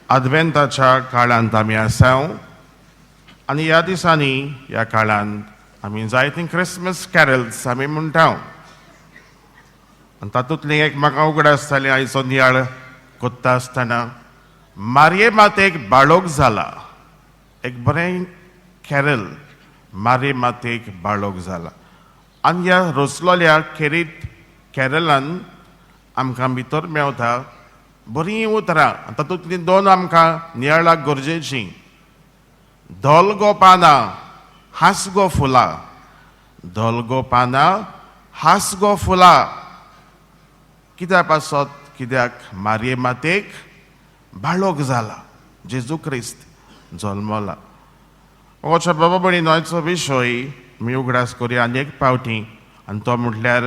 आदवेंताच्या काळांत आमी आसा आनी ह्या दिसांनी, ह्या काळांत आमी जायतीं क्रिसमस कॅरल्स आमी म्हणटा. आनी तातूंतली एक म्हाका उगडास जाली आयचो नियाळ कोत्ता आसतना, मारये मातेक बाळोक जाला. एक बरें कॅरल, मारये मातेक बाळोक जाला. आनी ह्या रचलोल्या खेरीत कॅरलान आमकां भितर मेवता बरीं उतरां. तातूंतलीं दोन आमकां नियाळाक गरजेचीं: धोल गो पानां, हांस गो फुलां. धोल गो पानां, हांस गो फुलां. कित्या पासत? कित्याक मारये मातेक बाळोक जाला, जेजू क्रिस्त जल्मला. मोगाच्या बाबा भयणीनो, आयचो विशय आमी उगडास करुया आनी एक पावटी आनी तो म्हटल्यार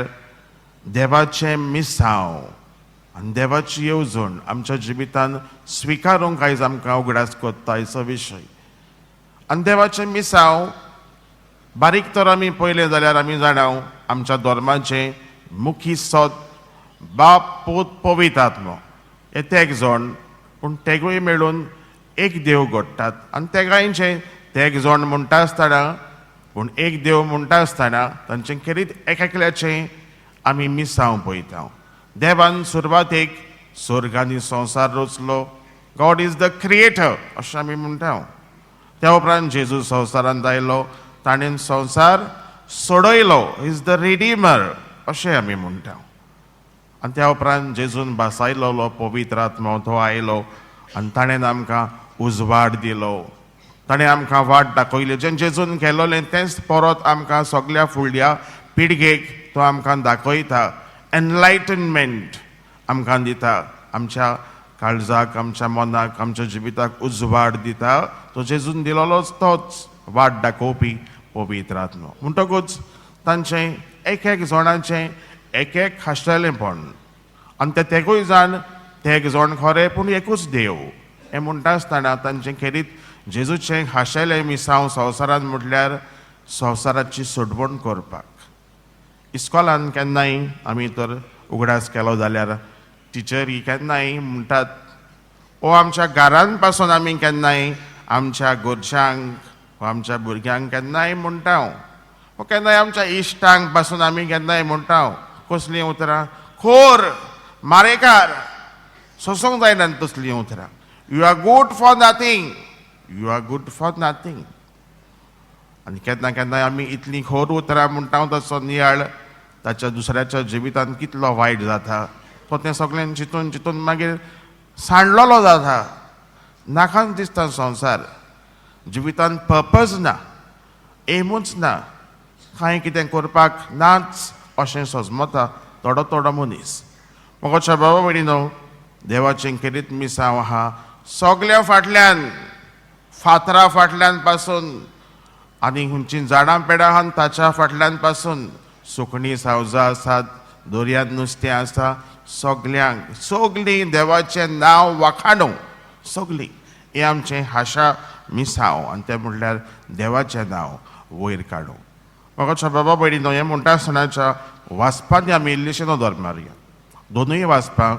देवाचें मिसांव आनी देवाची येवजण आमच्या जिवितान स्विकारूंक आयज आमकां उगडास कोत्ता आयचो विशय. आनी देवाचें मिसांव बारीक तर आमी पळयलें जाल्यार आमी जाणाव, आमच्या धर्माचें मुखी सत बाप, पूत, पवित्र आत्मो हे तेग जाण, पूण तेगूय मेळून एक देव घडटात. आनी तेगांयचें तेग जाण म्हणटा आसतना, पूण एक देव म्हणटा आसतना, तांचें खेरीत एक एकल्याचें आमी मिसांव पळयता. देवान सुरवातेक स्वर्ग आनी संवसार रचलो. God is the creator अशें आमी म्हणटा. त्या उपरांत जेजू संवसारांत आयलो, ताणें संवसार सोडयलो, is the redeemer अशें आमी म्हणटा. आनी त्या उपरांत जेजून भासायलोलो पवित्र आत्मो, तो आयलो आनी ताणें आमकां उजवाड दिलो, ताणें आमकां वाट दाखयली. जें जेजून केलोलें तेंच परत आमकां सगल्या फुडल्या पिळगेक तो आमकां दाखयता. एनलायटनमेंट आमकां दिता, आमच्या काळजाक, आमच्या मनाक, आमच्या जिविताक उजवाड दिता तो जेजून दिलोलोच तोच वाट दाखोवपी पवित्र आत्मो. म्हणटकूच तांचें एक एक जाणाचें एक एक खाशेलेंपण आनी ते तेगूय जाण तेग जाण खरें, पूण एकूच देव हें म्हणटा आसतना तांचें खेरीत जेजूचें खाशेलें मिसांव संवसारांत म्हटल्यार संवसाराची सोडवण करपाक. इस्कॉलान केन्नाय आमी तर उगडास केलो जाल्यार टिचरी केन्नाय म्हणटात ओ आमच्या घरान पासून आमी केन्नाय आमच्या घरच्यांक वा आमच्या भुरग्यांक केन्नाय म्हणटा वो केन्नाय आमच्या इश्टांक पासून आमी केन्नाय म्हणटा. कसलीं उतरां? खोर, मारेकार, सोंसूंक जायना तसलीं उतरां. You are good for nothing, you are good for nothing. आनी केन्ना केन्नाय आमी इतलीं खोर उतरां म्हणटा, तसो नियाळ ताच्या दुसऱ्याच्या जिवितांत कितलो वायट जाता. तो तें सगळें चिंतून चिंतून मागीर सांडलोलो जाता. नाकाच दिसता संवसार, जिवितांत पर्पज ना, एमूच ना, कांय कितें करपाक नाच अशें सजमता थोडो थोडो मनीस. मोगाच्या बाबा भयणीनो, देवाचें खेरीत मिसांव आहा. सगल्या फाटल्यान, फातरा फाटल्यान पासून आनी खंयचीं झाडां पेडां आहा ताच्या फाटल्यान पासून, सुकणीं सावजां आसात, दर्यांत नुस्तें आसा, सगल्यांक सगलीं देवाचें नांव वाखाणू सगलीं. हें आमचें हाशा मिसांव आनी तें म्हटल्यार देवाचें नांव वयर काडूं. म्हाका बाबा भयणीनो, हें म्हणटा आसतनाच्या वाचपांत आमी इल्लीशी नदर मारया. दोनूय वाचपां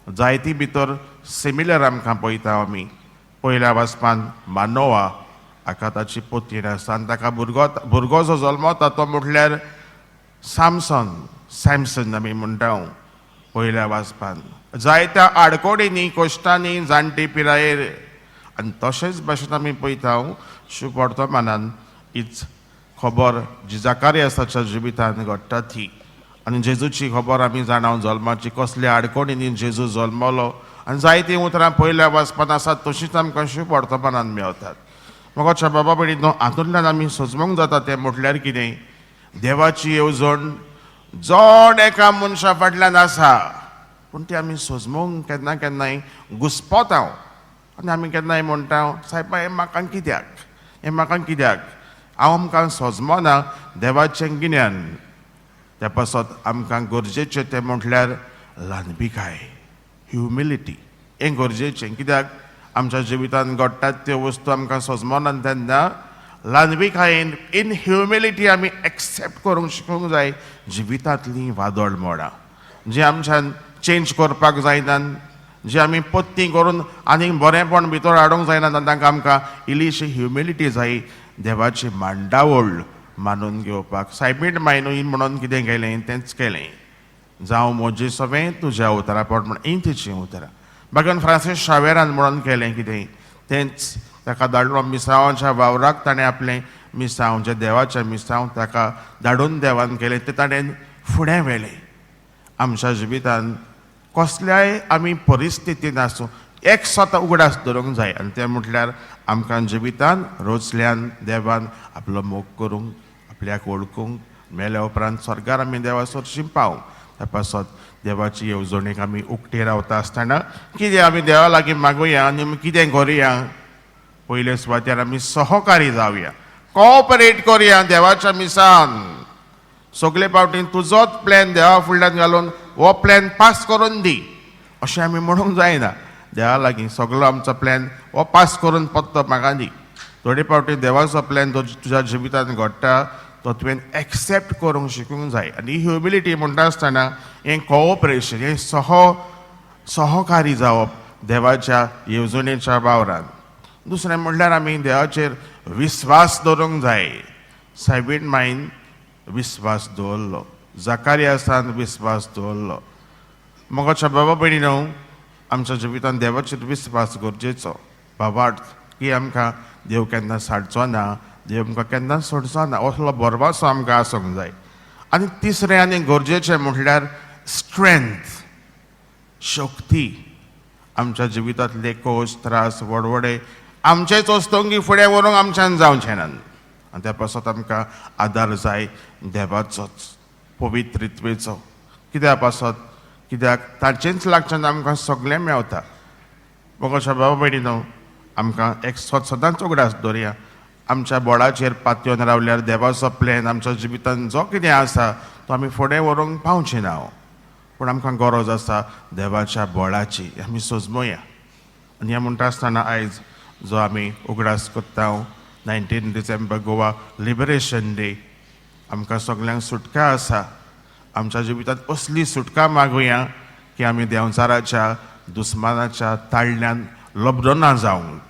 जायती भितर सिमिलर आमकां पळयता आमी. पयल्या वाचपान मानोवा हाका ताची पत्नी आसा आनी ताका भुरगो. भुरगो जो जल्मता तो म्हटल्यार सामसन, सॅमसन आमी म्हणटा. पयल्या वाचपान जायत्या आडकोडींनी, कश्टांनी, जाणटी पिरायेर. आनी तशेंच भाशेन आमी पळयता शुभवर्तमानान हीच खबर जी जाकारियासाच्या जिवितान घडटा ती. आनी जेजूची खबर आमी जाणा, जल्माची, कसल्या आडकोणींनी जेजू जल्मलो. आनी जायतीं उतरां पयल्या वाचपान आसात तशींच आमकां शुभवर्तमानान मेळतात. मोगाच्या बाबा भयणीनो, हातूंतल्यान आमी सजमूंक जाता तें म्हटल्यार कितें? देवाची येवजण जण एका मनशा फाटल्यान आसा, पूण ती आमी सजमूंक केन्ना केन्नाय घुस्पता आनी आमी केन्नाय म्हणटा, सायबा, हें म्हाका कित्याक, हें म्हाका कित्याक? हांव आमकां सजमना देवाचें गिन्यान. त्या पासत आमकां गरजेचें तें म्हटल्यार ल्हानपिकाय, ह्युमिलिटी. हें गरजेचें, कित्याक आमच्या जिवितांत घडटात त्यो वस्तू आमकां सजमना तेन्ना ल्हानविकायेन, इन ह्युमिलिटी आमी एक्सेप्ट करूंक शिकूंक जाय जिवितांतलीं वादळ मोडां जी आमच्यान चेंज करपाक जायना. जे आमी पत्ती करून आनीक बरेंपण भितर हाडूंक जायना, तांकां आमकां इल्लीशी ह्युमिलिटी जाय देवाची मांडावळ मानून घेवपाक. सायबीण मायनूय म्हणून कितें केलें तेंच केलें, जावं म्हजें सगळें तुज्या उतरां पोट म्हण हीं तिचीं उतरां. बागन फ्रांसीस शावेरान म्हणून केलें कितें तेंच, ताका धाडलो मिसांवाच्या वावराक, ताणें आपलें मिसांव जें देवाचें मिसांव ताका धाडून देवान केलें तें ताणें फुडें व्हेलें. आमच्या जिवितान कसल्याय आमी परिस्थितीन आसूं, एक स्वता उगडास दवरूंक जाय आनी तें म्हटल्यार आमकां जिवितान रोजल्यान देवान आपलो मोग करूंक, आपल्याक वळखूंक, मेल्या उपरांत स्वर्गार आमी देवा सरशी पावूंक, त्या पासत देवाची येवजणेक आमी उक्ते रावता आसतना कितें आमी देवा लागीं मागुया आनी कितें करुया? पयले सुवातेर आमी सहकारी जावया, कॉपरेट करुया देवाच्या मिसान. सगळे फावटी तुजोच प्लॅन देवा फुडल्यान घालून हो प्लॅन पास करून दी अशें आमी म्हणूंक जायना. देवा लागीं सगळो आमचो प्लॅन हो पास करून पत्तो म्हाका दी. थोडे फावटी देवाचो प्लॅन तो तुज्या जिवितान घडटा तो तुवें एक्सेप्ट करूंक शिकूंक जाय. आनी ह्युमिलिटी म्हणटा आसतना हें कॉपरेशन, हें सहकारी जावप देवाच्या येवजणेच्या वावरान. दुसरें म्हणल्यार आमी देवाचेर विस्वास दवरूंक जाय. सायबीण मायन विस्वास दवरलो, जाकारियासान विस्वास दवरलो. मोगाच्या बाबा भयणी न्हू, आमच्या जिवितान देवाचेर विस्वास गरजेचो, बाबार्थ की आमकां देव केन्ना साडचो ना, देव आमकां केन्ना सोडचो ना, असलो भरवासो आमकां आसूंक जाय. आनी तिसरें आनी गरजेचें म्हटल्यार स्ट्रेंथ, शक्ती. आमच्या जिवितांतले कोश, त्रास, वडवडे आमचेच वस्तुंगी फुडें व्हरूंक आमच्यान जावचें ना आनी त्या पासत आमकां आदार जाय देवाचोच, पवित्रित्वेचो. कित्या पासत? कित्याक ताचेंच लागच्यान आमकां सगळें मेवता. मोगाच्या बाबा भयणी न्हू, आमकां एक सदांच उगडास दवरया, आमच्या बोडाचेर पातयेवन रावल्यार देवाचो प्लॅन आमच्या जिवितान जो कितें आसा तो आमी फुडें व्हरूंक पावचे ना. पूण आमकां गरज आसा देवाच्या बळाची, आमी सोजमोया. आनी हें म्हणटा आसतना आयज जो आमी उगडास करता, 19 डिसेंबर, गोवा लिबरेशन डे, आमकां सगल्यांक सुटका आसा. आमच्या जिवितांत असली सुटका मागुया की आमी देंवचाराच्या, दुस्मानाच्या ताळल्यान लबदना जावंक,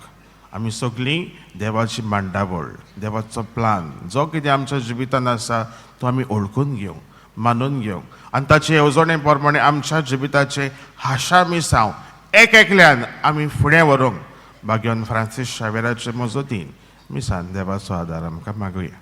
आमी सगळीं देवाची मांडावळ, देवाचो प्लान जो कितें आमच्या जिवितान आसा तो आमी वळखून घेवंक, मानून घेवंक आनी ताचे येवजणे प्रमाणे आमच्या जिविताचे हाशा मिसांव एक एकल्यान आमी फुडें व्हरूंक भाग्यवन फ्रांसीस शावेराचे मजतीन मिसान देवाचो आदार आमकां मागुया.